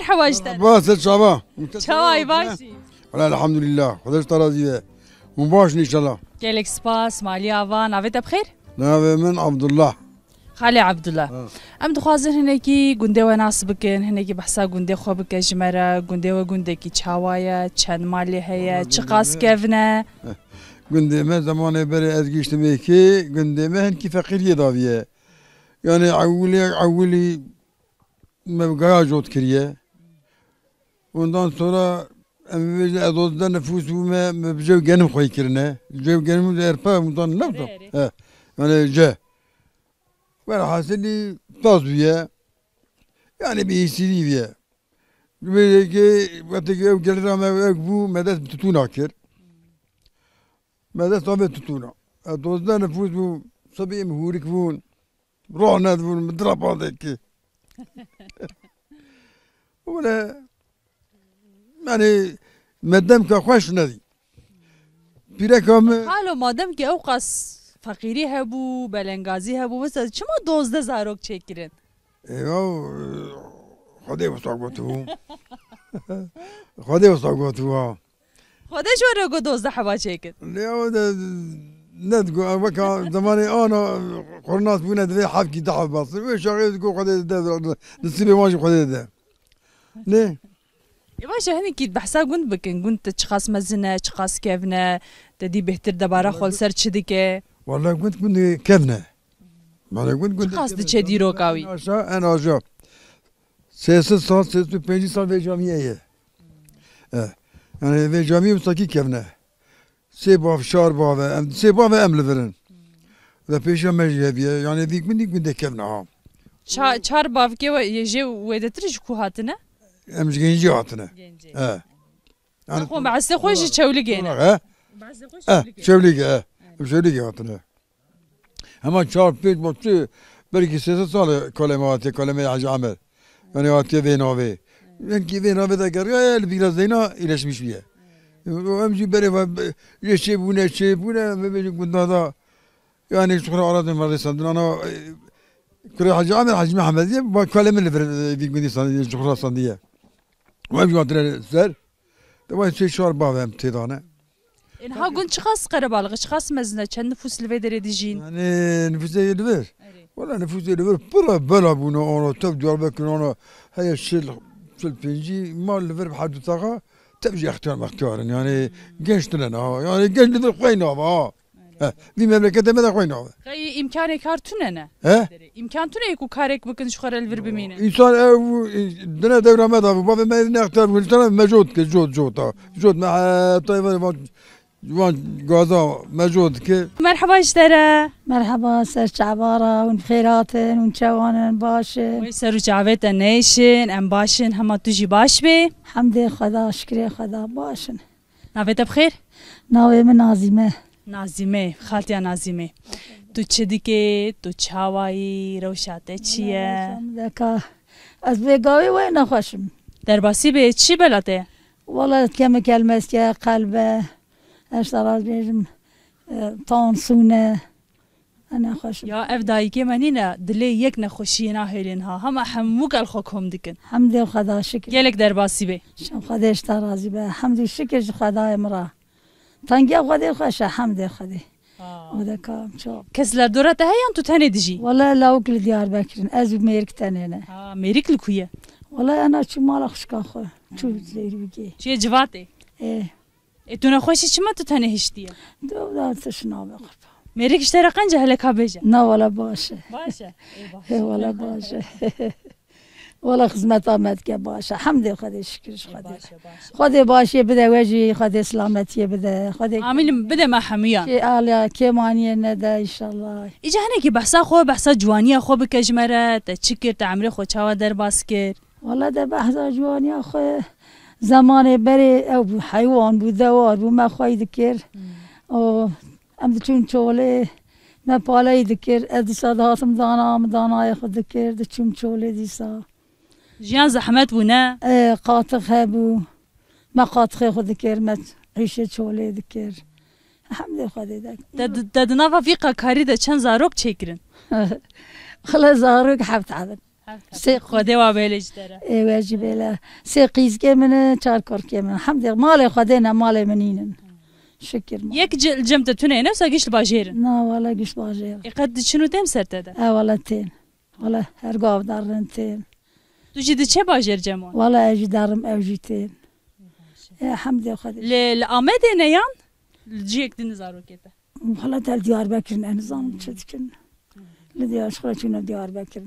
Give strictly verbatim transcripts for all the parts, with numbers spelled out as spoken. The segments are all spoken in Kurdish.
Hewa ji te. Ba, ser çava. Çawa yî, baş î? Wala elhamdulillah. Xwedê ji te razî be. Hûn baş in înşallah. Gelek spas, malî ava, navê te bi xêr? Navê min Abdullah. Xalê Abdullah. Ha. Em dixwazin hinekî gundê we nas bikin, hinekî behsa gundê xwe bike ji me re. Gundê we gundekî çawa ye, çend malê heye, Wala çiqas gundê me kevn e? Gundê me zemanê berê ez gihiştim êkê, gundê me hinkî feqîriyê daviye. Yani ewilê, ewilî me gaya jot kiriye. Ondan sonra em bêjin ez dozdeh nifûs bûme, me bi jew genim xwey kirine. Jew genim de erpa ondan ne Erê, erê. He. Yani ce. Velhasilî tas bûye. Yani bir hîsîrî bûye. Wê yekê wextê ew gelira me ew bû, me dest bi tutûna kir. Me dest avê tutûna. Ez dozdeh nifûs bûm, sibê min hûrik bûn. Rah nedibûn, min dira bandekî. Wele, yani, me demka xweş nedî. Pîreka min Xalo, madem ki ew qas feqîrî hebû, belengazî hebû, wisa çima dozdeh zarok çêkirin? Ê, ya, Xwedê wisa gotibû. Xwedê wisa gotibû, ha. Xwedê ji we re got dozdeh heba çêkin. Lê ew de ne digo, weka zemanê ana qurnas bûne divê hevkî deh heb basin. Wê şaxê digo Xwedê de, nisîbê wan jî Xwedê de. Lê Ê baş e, hinekî behsa gund bikin. Gund te çiqas mezin e, çiqas kevn e, te dî bêhtir debara xwe li ser çi dike? Wala gund, gund kevn e. Wala gund, gund Çiqas kevn e. Diçe dîroka wî? En aşağı, en aşağı. Sê sed sal, sê sed û pêncî sal vê camiyê ye. E, yani vê camiyê wisa kî kevn e. Sê bav, çar bav e, em, sê bav e em li vir in. Ve pêşiya me jî heviye, yani vî gundî gundê kevn e ha. Ça-, çar bavkê we yê jê wêdetir ji ku hatine? Em ji Gencî hatine. Gencî. He. Yani Xwe behsê xwe ji Çewligê ne? He? Behsê xwe He, Çewligê. Çewligê, he. Em Çewligê hatine. Hema çar pênc bavçi, belkî sê sed sal e kalê me hatiye, kalê me Hacî Emer. Yani hatiye vê navê. Belkî vê navê de geriya ye, li bîra zeyna îleşmiş bûye. O em jî berê ve, jê çê bûne, çê bûne, me bêjin gunda da. Yani ji xwe re aradin me rêsandin. Ana, e, kurê Hacî Emer, Hacî Mehmedî ye, ba kalê min li vir, e, vî gundî sandî, ji xwe re sandiye. Û em jî hatine ser. Te vay sê çar bavê em tê dane. Ê, niha gund çiqas qerebalix e, çiqas mezin e, çend nifûs li vê derê dijîn? Yani nifûsê li vir? Erê. Wala nifûsê li vir pir e, bela bûne, ana tev Diyarbekir, ana heye çil, çil pêncî mal li vir bi her du taxa, tev jî extiyar mextiyar in. Yani genç tune ne ha. Yani genç li vir xwey nava ha. He, vî memleketê me de xwey nave. Qey îmkanê kar tune ne? He? Îmkan tune ye ku karek bikin ji xwe re li vir bimînin? Însan ew, e, dine dewra me de bû. Bavê me ne extiyar bû. Însan me cot dike, cot, cot ha. Cot me heta van, van, van gaza me cot dike. Merheba ji te re. Merheba, ser çavara, hûn bi xêr hatin, hûn çawan in, baş in? Wê ser û çavê te neyşin, em baş in, hema tu jî baş bî. Hemdê Xweda, şikrê Xweda, baş in. Navê te bi xêr? Navê min Nazîm e. Nazîme, xaltiya Nazîme. Tu çi dikê? Tu çawa yî? Rewşa te çi ye? Rewşa min de ka. Ez vê gavê wê nexweş im. Derbasî bê, çi bela te ye? Wala kemik helmestî ye, qelb e. Eşta rast bêjim, e, tansûn e. Ene xweş. Ya ev dayikê me nîne, dilê yek nexweşiyê nahêlin ha. Hema hemû gel xwe kom dikin. Hemdê Xweda şikir. Gelek derbasî bê. Şem Xwedê ji te razî be. Hemd û şikir ji Xwedayê min re. Tengiya Xwedê xweş e, hemdê Xwedê. Ha. O de kam çok. Kes li dora te heye yan tu tenê dijî? Wala lawik li Diyarbekir in. Ez û mêrik tenê ne. Ha, mêrik li ku ye? Wala ena çû mala xwişka xwe. Çû Zeyrûgê. Çiye civatê? Ê. Ê, tu nexweşî çima tu tenê hiştiye? Dew da tişt nabe qurban. Mêrik ji te re qenc e, hele ka bêje. Na wala baş e. Baş e. Ê, baş. Ê, wala baş e. Wala xizmeta me dike baş e. Hemdê Xwedê şikir ji Ê, Xwedê. Baş e, baş e. Xwedê başiyê bide we jî, Xwedê silametiyê bide. Xwedê Amîn bide me hemûyan. Kê aliya, kêmaniyê nede înşallah. Îca hinekî behsa xwe, behsa ciwaniya xwe bike ji me re. Te çi kir, te emrê xwe çawa derbas kir? Wala de behsa ciwaniya xwe zemanê berê ew bû, heywan bû, dewar bû, me xwey dikir. Hmm. O, em diçûn çolê, me paleyî dikir. Ez dîsa dihatim dana, min danayê xwe dikir, diçûm çolê dîsa. Jiyan zehmet bû, ne? E, qatix hebû. Me qatixê xwe dikir, me hişê çolê dikir. Hemdê Xwedê de. Te di, te di nava vî qakarî de çend zarok çêkirin? Xile zarok heft hebin. Sê Xwedê wa bêle ji te re. Ê we jî bêle. Sê qîzkê min in, çar kurkê min. Hemdê malê Xwedê ne, malê min nînin. Şikir ma. Yek ci-, cem te tune ne, wisa giş li bajêr in? Na, wala giş bajêr. Ê qet diçin û tên ser te de? E, wala tên. Wala her gav darin tên. Tu jî diçe bajêr cem wan? Wala ez jî darim, ew jî tên. E, hemdê Xwedê. Li, li Amedê ne yan? Li ciyek din zarokê te? Wala te li Diyarbekir ne, nizanim çi dikin. Li Diyar-, ji xwe çûne Diyarbekir.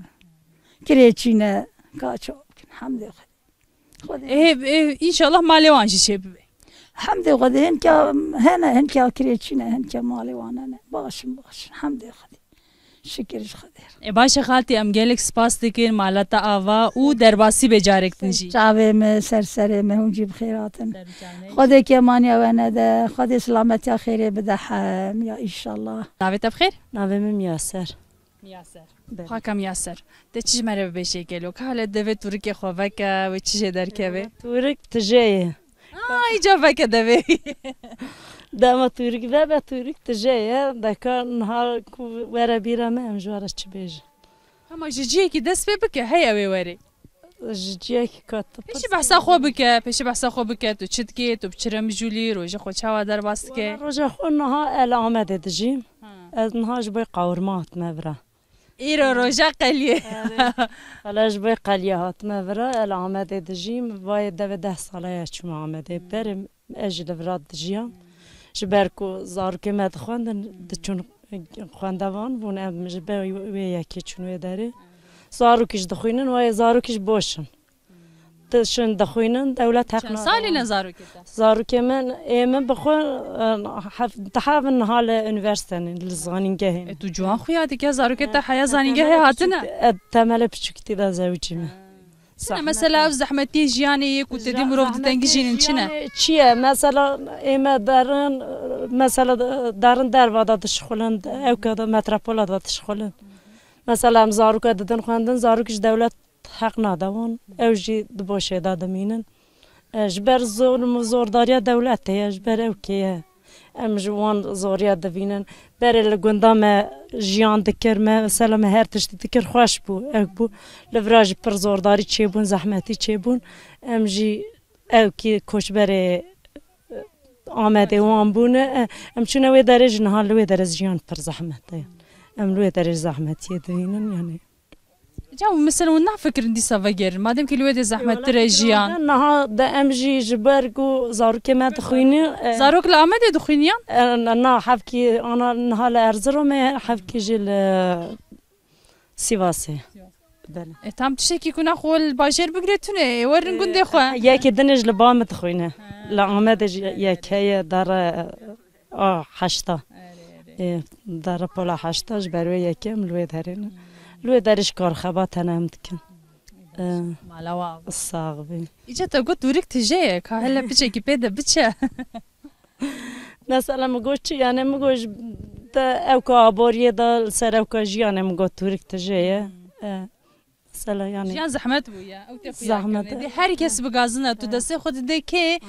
Kirê çîne, ka çawa bikin, hemdê Xwedê. Xwedê. Ê, ê, înşallah malê wan jî çê bibe. Hemdê Xwedê, hinka hene, hinka kirê çîne, hinka malê wan hene. Baş in, baş in, hemdê Xwedê. Şikir ji Xwedê re. Ê, baş e xaltî, em gelek spas dikin, mala te ava û derbasî be carek din jî. Çavê me, ser serê me, hûn jî bi xêr hatin. Xwedê kêmaniya we nede, Xwedê silametiya xêrê bide hem, ya înşallah. Navê te bi xêr? Navê min Miyaser. Miyaser. Belê. Paka Miyaser. Te çi ji me re bibêje gelo? Ka hele devê tûrikê xwe veke, wê çi jê derkeve? Tûrik tije ye. Aa, îca veke devê. Dema tûrik vebe, tûrik tije ye. Deka niha ku were bîra me, em ji we re çi bêjin? Hema ji ciyekî dest pê bike, heye wê werê. Ji ciyekî ka tu Pêşî behsa xwe bike, pêşî behsa xwe bike, tu çi dikê, tu bi çi re mijûlî, roja xwe çawa derbas dike? Wala roja xwe niha ez li Amedê dijîm. Ha. Ez niha ji bo qawirma hatime vira. Îro roja qeliyê. Erê. Wala ji bo qeliyê hatime vira, ez li Amedê dijîm, vayê devê deh sala ye çûme Amedê. Berê ez jî li vira dijiyam. Ji ber ku zarokê me dixwendin, diçûn xwendevan bûn, em ji ber wê yekê çûn wê derê. Zarokî jî dixwînin, wayê zarokî jî boş in. Dişin dixwînin, dewlet heq nade. Çend salî ne zarokê te? Zarokê min, ê min bi xwe, e, hef-, di hev in niha li unîversîte ne, li zanîngehê ne. E, tu ciwan xuya dike, zarokê te heya zanîngehê hatine? E, temelê piçûkî de zewicî me. Çi ne mesela ev zehmetiyê jiyanê yê ku te dî mirov di tengî jînin çi ne? Jiyanê çi ye? Mesela ê me derin, mesela derin derva de dişixulin, ewka de metropola de dişixulin. Mesela em zaroka didin xwendin, zarok ji dewlet heq nade wan, ew jî di boşê de dimînin. E, ji ber zor, zordariya dewletê ye, ji ber ew kê ye. Em ji wan zoriya dibînin. Berê li gunda me jiyan dikir, me, mesela me her tiştî dikir, xweş bû, ew bû. Li vira jî pir zordarî çêbûn, zehmetî çêbûn. Em jî ew kê koçberê, e, Amedê wan bûne. E, em çûne wê derê jî niha li wê derê jiyan pir zehmet e. Em li wê derê zehmetiyê dibînin, yanî. Ca mesela hûn nafikirin dîsa vegerin, madem ki li wê de zehmettir e jiyan. Niha de em jî ji ber ku zarokê me dixwînin, e, Zarok li Amedê dixwîniyan? E, na, na, hevkî ana niha li Erziromê, hevkî jî li Sivasê. Belê. E, tam tiştekî ku naxwe li bajêr bigire tune, e, werin gundê xwe. E, yekê din jî li ba min dixwîne. Ha. Li Amedê jî yek heye, dara A heşta. Erê, erê. Ê, dara pola heşta ji ber wê yekem li wê derê ne. Hmm. Li wê derê ji kar xebat hene em dikin. Ê, Mala wa. Sax bî. Îca te got tûrik tije ye, ka hele piçekî pê de biçe. Mesela min got çi, yani min got ji te ewka aboriyê de li ser ewka jiyanê min got tûrik tije ye. Hmm. Ê. Mesela yani Jiyan zehmet bû ya. Ew te xuya zehmet kirine. Dê her kes bigazine. Tu destê xwe didê kê, aynen,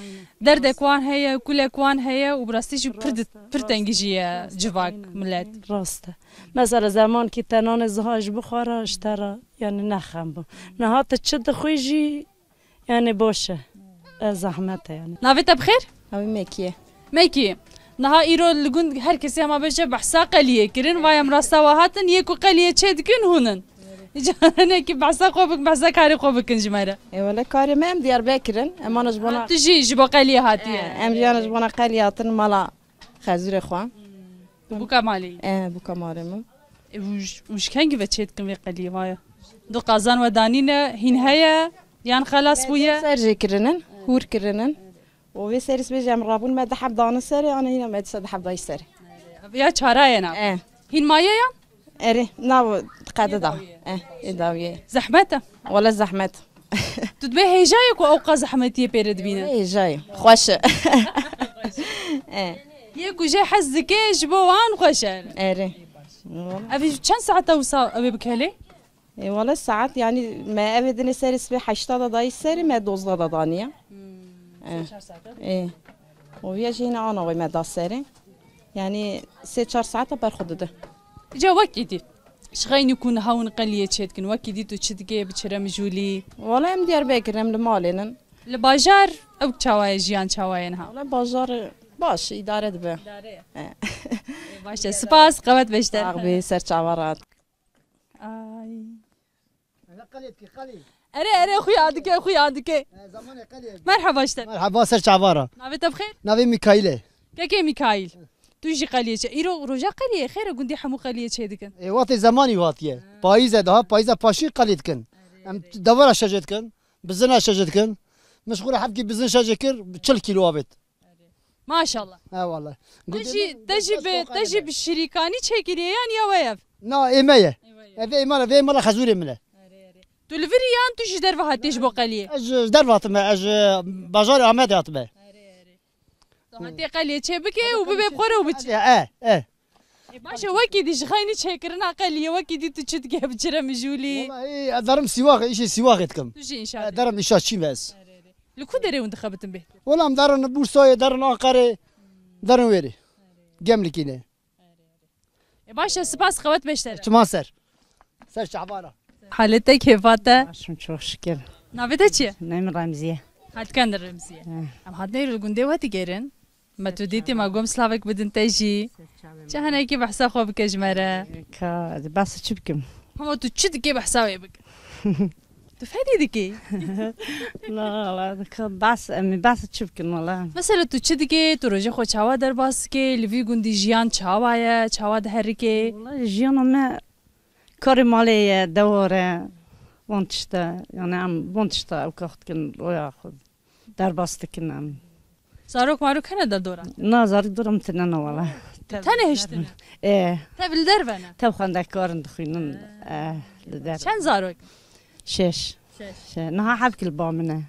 derdek wan heye, kulek wan heye û bi rastî jî pir di-, pir tengî jî ye civak, millet. Rast e. Mesela zemankî te nanê ziha ji bixwara, ji te re, yani ne xem bû. Niha tu çi dixwî jî, yani boş e. E, zehmet e yani. Navê te bi xêr? Ew ê Mekî ye. Mekî, niha îro li gund her kesê hema bêje behsa qeliyê kirin, vay em rasta wa hatin, yê ku qeliyê çê dikin hûn in. Îca hinekî behsa xwe bikin, behsa karê xwe bikin ji me re. Ê wele karê me em Diyarbekir in, em ana ji bona Ha, tu jî ji bo qeliyê hatiye. Ê, em jî ana ji bona qeliyê hatin mala xezûrê xwe. Tu bûka malê yî? Ê, bûka malê min. Ê, û ji, û ji kengî ve çê dikin vê qeliyê vaya? Du qazan we danîne, hîn heye, yan xelas bûye? Ser jê kirinin, hûr kirinin. Û vê serî sibê jî em rabûn me du heb danin serê, ana hîna me dîsa du heb dayî serê. Ya çara ye nav? E. Hîn maye yan? Erê, nav qedi da. E, ê dawiyê. Zehmet e? Wele zehmet. Tu dibê hêjayê ku ew qas zehmetiyê pê re dibîne? Wele hêjayê. Xweş e. E. Yê ku jê hez dike ji bo wan xweş e. Erê. Ev çend saeta wisa ew ê bikelê? E, wala saet, yani me evê dinê serê sibê heşta da dayî serê, me dozda da daniye. Hmm, E. Sê çar saet. E. O viya jî yine ana wê me da serê. Yani sê çar saeta ber xwe dide. Ca wekî dî. Ji xeynî ku niha hûn qeliyê çêdikin, wekî dî tu çi dikê, bi çi re mijûlî? Wala em Diyarbekir, em li malê nin. Li bajar ew çawa ye, jiyan çawa ye niha? Wala bajar baş, îdare dibe. Îdare ye. He. Ê, baş e. Spas, qewet beşder. Sax bî, ser çava rat. Ay. Eve qelê dikî, qelê. Erê, erê, xuya dike, xuya dike. E, zamanê qelê. Merhaba işte. Merhaba, ser çava ra. Navê te bi xêr? Navê Mikaîl e. Kekê Mikaîl. Tu jî qeliyê çê. Îro roja qeliyê, xêr e, gundî hemû qeliyê çê dikin. E, wextê zemanî hatiye. Ha. Payîz e daha, payîza paşî qelî dikin. Erê, erê. Em devera şejê dikin, bizina şejê dikin. Min ji xwe re heft kî bizin şejê kir, çil kîlo avêt. Maşallah. He wala. Te jî, te jî bi, te jî bi şirîkanî çêkiriye yan ya we ev? Na, ê me ye. Ê we ye. Ev ê me, vê mala xezûrê min e. Erê, erê. Tu li vir î yan tu ji derve hatî ji bo qeliyê? Ez ji derve hatime, ez ji bajarê Amedê hatime. Erê, erê. Tu hatî qeliyê çê bike û bibe bi xwe re û biçe. E, e. E, baş e, wekî dî ji xeynî çêkirina qeliyê, wekî dî tu çi dike, bi çi re mijûlî? Wala, e, ez derim Sîwaxê, îşê Sîwaxê dikim. Tu jî înşa E, dikî. Derim îşa çî ve ez. Li ku derê hûn dixebitin bê? Wala em derin Bursayê, derin Anqerê, derin wêrê. Gemlikî ne. E, baş e, spas, qewet beşder. Çima ser. Ser çavara. Halê te, kêfa te? Baş im, çok şükür. Navê te çi ye? Navê min Remziye. Hatken de Remziye. He. Em hatine îro li gundê we digêrin. Me tu dîtî, me got slavek bidin te jî. Çi hinekî behsa xwe bike ji me re. Ka, ez behsa çi bikim? Hema tu çi dikê behsa wê bike. Tu fedî dikî? La, la, ka behs, em behsa çi bikin wala? Mesela tu çi dikê, tu rojê xwe çawa derbas dikê, li vî gundî jiyan çawa ye, çawa diherike? Wala jiyana me karê malê ye, dewar e, van tişt e, yani em van tişt e ew kax dikin, roya xwe derbas dikin em. Zarok marok hene derdora? Na, zarok dora min tine ne wala. Tenê hiştine? E. Tev li derve ne? Tev xwendekarin dixwînin, e, li derve. Çend zarok? Şeş. Şeş. Şeş. Niha heft kî li ba min e. E,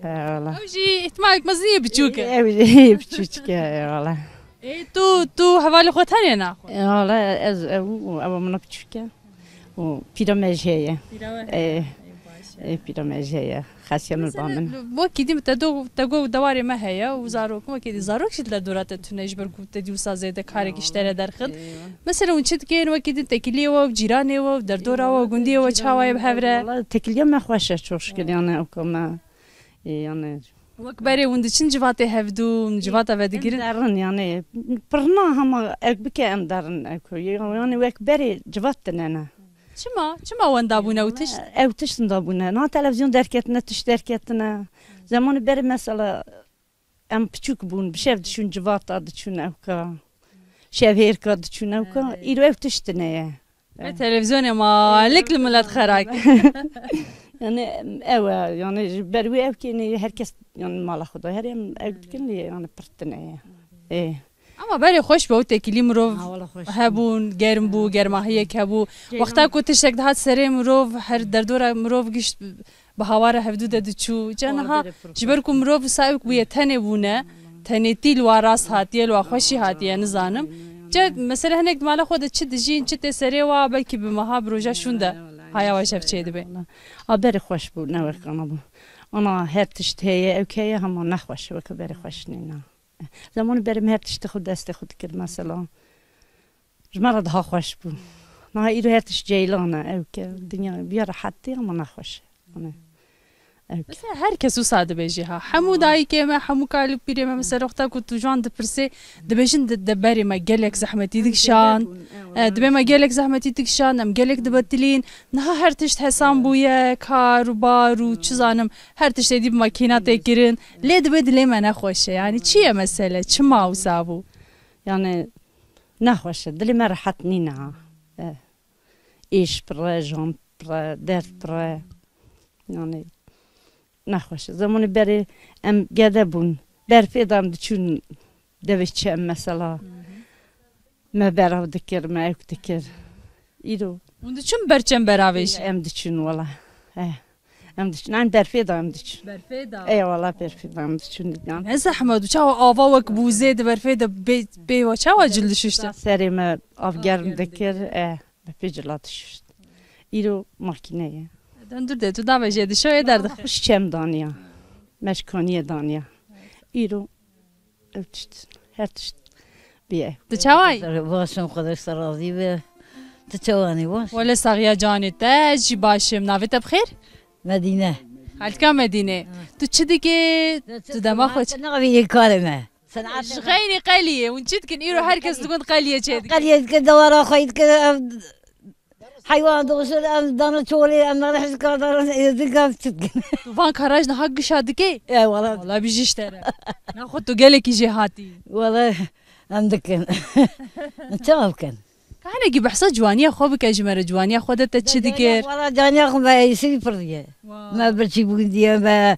wala. Ew jî îhtimalek mezin ye biçûk e. Ew jî biçûçik e, e, wala. Ê, tu, tu hevalê xwe tenê naxwe? E, wala, ez, ew, ew min biçûk e. Û pîra me jî heye. Pîra we heye. E, Ê, baş e. E, pîra me jî heye. Xesiya min ba min. Mesela, wekî dî te do, te got dewarê me heye û zarok, wekî dî zarok jî li derdora te tune ji ber ku te dî wisa zêde karekî ji te re derxist. Eywa. Mesela hûn çi dikin, wekî dî tekiliyê we û cîranê we û derdora we û gundiyê we çawa ye bi hev re? Wala tekiliya me xweş e, çok şükür, yani, ew ka me, e, yani. Wek berê hûn diçin civatê hevdû, hûn civata ve digirin? Em derin, yani, pirna hema ek bike em derin, ek, yani, wek berê civat tine ne. Çima? Çima wenda bûne ew tişt? Ew tişt wenda bûne. Na televîzyon derketine, tişt derketine. Zemanê berê mesela em piçûk bûn, bi şev diçûn civata, diçûn ewka. Şev hêrka diçûn ewka. Evet. Îro ew tişt tine ye. Ve televîzyonê malik li milet xera kir. Yani ew e, yani ji ber wê ew kênê her kes yani mala xwe de. Her em ew dikin lê yani pir tine ye. Ê. Ama berê xweş bû, ew têkilî mirov hebûn, germ bû, germahiyek hebû. Wexta ku tiştek dihat serê mirov, her derdora mirov gişt bi hawara hevdû de diçû. Ca niha ji ber ku mirov wisa ew bûye tenê bûne, tenêtî li wa rast hatiye, li wa xweşî hatiye, nizanim. Ca mesela hinek di mala xwe de çi dijîn, çi tê serê wa, belkî bi meha bi roja şûn de haya we ji hev çê dibe. A berê xweş bû, ne wek ana bû. Ana her tişt heye, ew heye, hema nexweş, weke berê xweş nîne. Zemanê berê me her tiştê xwe destê xwe dikir mesela. Ji me re daha xweş bû. Niha îro her tişt ceylan e, ew ke dinya biya rehetî ama nexweş e. Hani, ew ke. Mesela her kes wisa dibêjê ha. Hemû dayikê me, hemû kalipîrê me, mesela wexta ku tu ji wan dipirsê, dibêjin de, de berê me gelek zehmetî dikişand. E, dibê me gelek zehmetî dikişand, em gelek dibetilîn. Niha her tişt hesan bûye, kar û bar û çi zanim, her tiştê dî bi makîna tê kirin. Lê dibê dilê me nexweş e. Yani çi ye mesele? Çima wisa bû? Yani nexweş e. Dilê me rehet nîne ha. E, Êş pir e, jan pir e, derd pir e. Yani nexweş e. Zemanê berê em gede bûn. Berfê de em diçûn devê çem mesela. Me berav dikir, me ewk dikir. Îro. Hûn diçûn ber çem beravê jî? Em diçûn wela. He. Em diçûn. Em berfê de em diçûn. Berfê de? Ê wela berfê de em diçûn. Ne zehmet bû. Çawa ava wek bûzê di berfê de bê, bê we çawa cil dişuştin? Serê me av germ dikir. E, me pê cila dişuşt. Îro makîne ye. Döndür de tu davê jê dişo ê derdixî. Xweş çem daniya. Me ji kaniyê daniya. Îro Ev tişt, her tişt bîye. Tu çawa yî? Baş im, Xwedê ji te razî be. Tu çawanî baş? Wele saxiya canê te, ez jî baş im. Navê te bi xêr? Medîne. Xalika Medîne. Tu çi dikê? Tu dema xwe çi? Navî karê me. Ji xeynî qeliyê. Hûn çi dikin? Îro her kes dikin qeliyê çê dikin. Qeliyê dikin, dewara xwe dikin, ev heywan dixuşin, ev dana çolê, ev nane hizka dana, êzî gav çi dikin. Tu van kara ji niha gişa dikê? E, wala. Wala bijî ji te re. Naxwe tu gelekî jê hatî. Wala, em dikin. Çawa bikin? Ka hinekî behsa ciwaniya xwe bike ji me re, ciwaniya xwe de te çi dikir? Wala caniya xwe me êsî pir diye. Wow. Me birçî bûn diye, me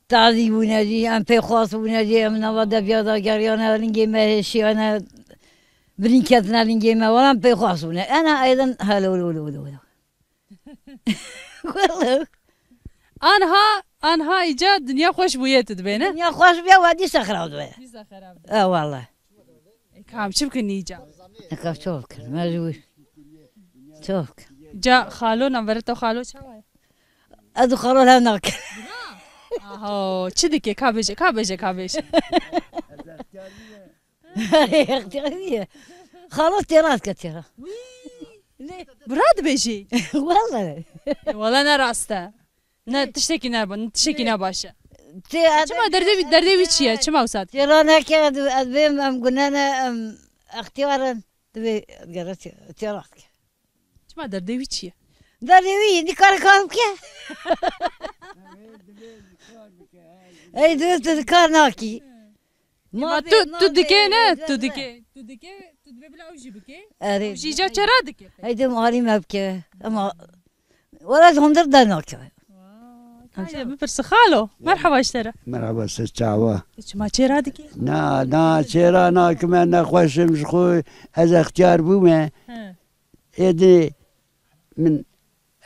tazî bûne jî, em pê xwast bûne jî, em nava deviya da geriyane, lingê me hêşiyane, birîn ketine lingê me, wala em pê xwast bûne. Ena aydin helo, lo, lo, lo, lo. Wala. Anha, anha îca dinya xweş bûye tu dibê, ne? Dinya xweş bûye, we dîsa xirab dibe. Dîsa xirab dibe. E, wala. E, kam çi bikin nîca? E, kam çi bikin? Mecbûr. Çi bikin? Ca xalo, navbera te xalo çawa ye? Ez û xalo hev nakin. Aho, çi dike? Ka bêje, ka bêje, ka bêje. Extiyarî ye. Xalo têra dike têra. Wî. Lê. Bira dibêjî? Wele. E, wele ne rast e. Ne tiştekî ne, ne tiştekî ne baş e. Tê, çima derdê wî, derdê wî çi ye? Çima wisa dike? Têra neke, ez, ez bêm, em gune ne, em extiyar in. Divê gere tê, têra dike. Çima derdê wî çi ye? Derdê wî nikare kar bike. Ey, divê tu kar nakî. Ma tu, tu dikê ne, tu dikê. Tu dikê, tu dibê bila ew jî bikê. Erê. Ew jî îca çêra dike. Hey, dem alî me bike. Ama wala ji hundir dernakeve. Vay, bipirse xalo. Merhaba ji te re. Merhaba, ser çawa. Tu çima çêra dikê? Na, na, çêra nakime, nexweş im ji xwe, ez extiyar bûme. He. Êdî min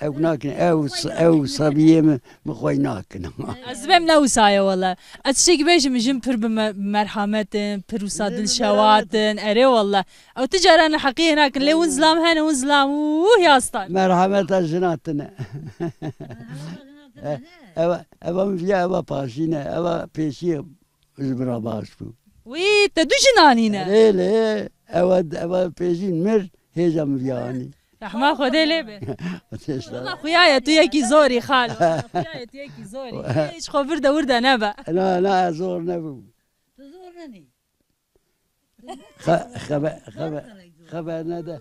ew nakin, ew s-, ew sebiyê min, min xwe nakin. Ez dibêm ne wisa ye wele. Ez tiştekî bêjim, jin pir bi me-, merhamet in, pir wisa dilşewat in. Erê wele. Ew tu cara neheqiyê nakin, lê hûn zilam hene, hûn zilam, uh, ya star. Merhameta jina tine. E, eva, eva min viya, eva paşî ne, eva pêşî ye. Ji min re baş bû. Wî, te du jinan hîne? Lê, lê, ewa, ewa pêjîn mir, hêja min viya anî. Rehma Xwedê lê be. Wala xuya ye, tu yekî zorî xalo. Xuya ye, tu yekî zorî. Hiç xwe vir de wir de nebe. Na, na, ez zor nebûm. Tu zor nenî. Xe-, xebe-, xebe-, xeber nede.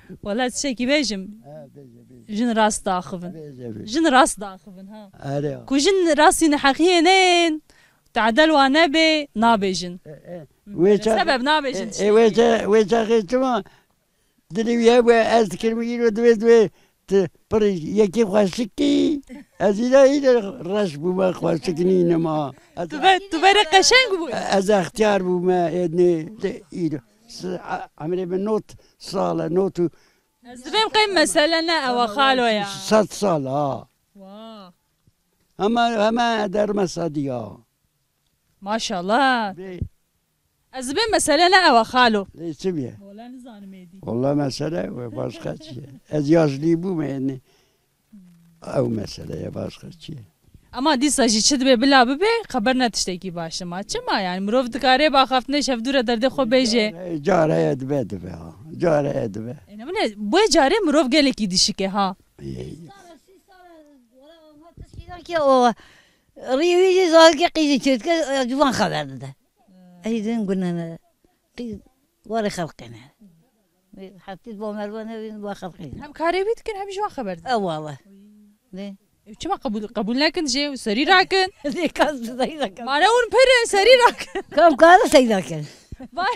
Wala tiştekî bêjim. Ha, bêje, bêje. Jin rast daxivin. Bêje, bêje. Jin rast daxivin, ha. Erê. Ku jin rastî neheqiyê neyên, tadel wa nebê, nabêjin. E, e. Wê ça-, sebeb nabêjin e, e, tiştekî. Wê ça-, wê çaxê çima dilê wî hebû, ez dikirim îro divê, divê tu pir yekî xweşik kî. Ez îro, îro reş bûme, xweşik nînim ha. Ez tu be, tu berê qeşeng bû. Ez extiyar bûme, êdnê, te îro. S-, a-, emrê min not sal e, not û Ez dibêm qey mesele ne ew e, xalo ya. Sed sal ha. Wa. Hema, hema derme sedî ya. Maşallah. Bê. Ez dibêm mesele ne ew e xalo. Lê çi bîye? Wala nizanim êdî. Wala mesele we başka çi ye? Ez yaşlî bûme, yani. Ew mesele ye, başka çi ye? Ama dîsa jî çi dibe bila bibe, xeber ne tiştekî baş e. Ma çima yani? Mirov dikare bi axaftinê şevdûre derdê xwe bêje. Car heye, car heye dibe, dibe ha. Car heye dibe. E, ne bile, bu carê mirov gelekî dişike ha. Ey. Ki o rî wî jî zarokê qîzî çêdike, e, ciwan xeber dide. Ey din gunene. Qîz warê xelqê ne. Heftî bo merve ne, bo xelqê ne. Hem karê wî dikin, hem ji wan xeber didin. E, wala. Ne? E, çima qebûl, qebûl nekin jê û serî rakin? Lê kas serî rakin. Mane hûn pir in, serî rakin. Kam kare serî rakin. Vay,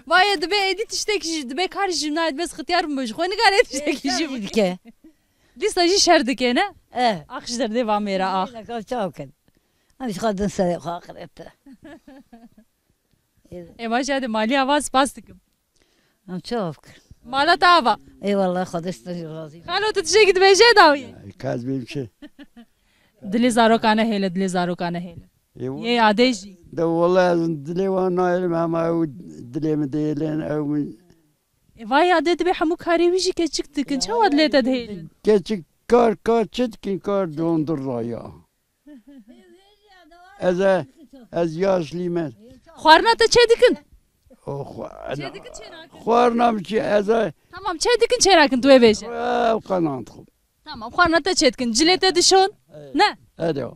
vay, dibe êdî tiştek ji, dibe kar ji nayê, dibe xitiyar bû, ji xwe nikare tiştek ji dike. Dîsa jî şer dike, ne? E. Ax ji derdê va mêra ax. Lê kam çaw kin. Em ji xwe din serê xwe axirete. Ê baş, hadi maliya va spas dikim. Em çawa bikin? Mala te ava. Ê wallah, Xwedê ji te jî razî be. Xalo, tu tiştekî dibêje dawiyê? Kaz bêm çi? Dilê zarokane hêle, dilê zarokane hêle. Ê, yê adê jî. De wallah ez dilê wan nahêlim, hema ew dilê min dihêlin, ew min. Ê vay adê dibe hemû karê wî jî keçik dikin. Çawa dilê te dihêlin? Keçik kar, kar çi dikin, kar dondur raya. Ez e, ez yaşlî me. Xwarina te çê dikin? O xwe-, Çêdikin çênakin? Xwarina min çi ez a Tamam, çêdikin çênakin, tu ê bêje. Ew qenan dixwim. Tamam, xwarina te çêdikin. Cilê te dişon? Ne? Ede o.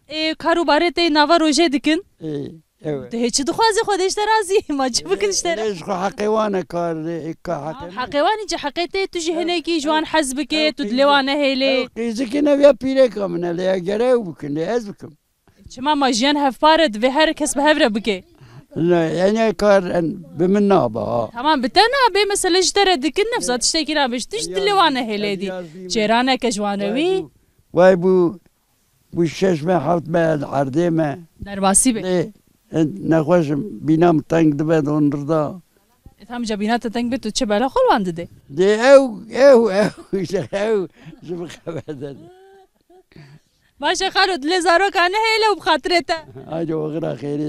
Ê, kar û barê te nava rojê dikin? Ê, ew e. Tu hê çi dixwazî, Xwedê ji te razî. Ma çi bikin ji te re? Ê, ji xwe heqê wan e kar, ê, ka heqê min. Heqê wan î, ji heqê te tu jî hinekî ji wan hez bike, tu dilê wan nehêlê. Ew qîzikî ne ya pîreka min e, lê ya gere ew bikin, lê ez bikim. Çima ma jiyan hevpar e, divê her kes bi hev re bike. Ne, yani kar en, bi min nabe ha. Tamam, bi te nabe, mesele ji te re dikin, nefsa tiştekî nabe, ji tu ji dilê wan nehêlê dî. Çêraneke ji wan e wî. Vay bû, bû şeş me, heft me, erdê me. Derbasî be. Lê, en, nexweş im, bîna min teng dibe, don rida. E, tam ca bîna te teng be, tu çi bela xwe li wan dide? Dê ew, ew, ew, ew, ji min xeber de. Baş e xalo, dilê zaroka nehêle û bi xatirê te. Haydi, oxira xêrê.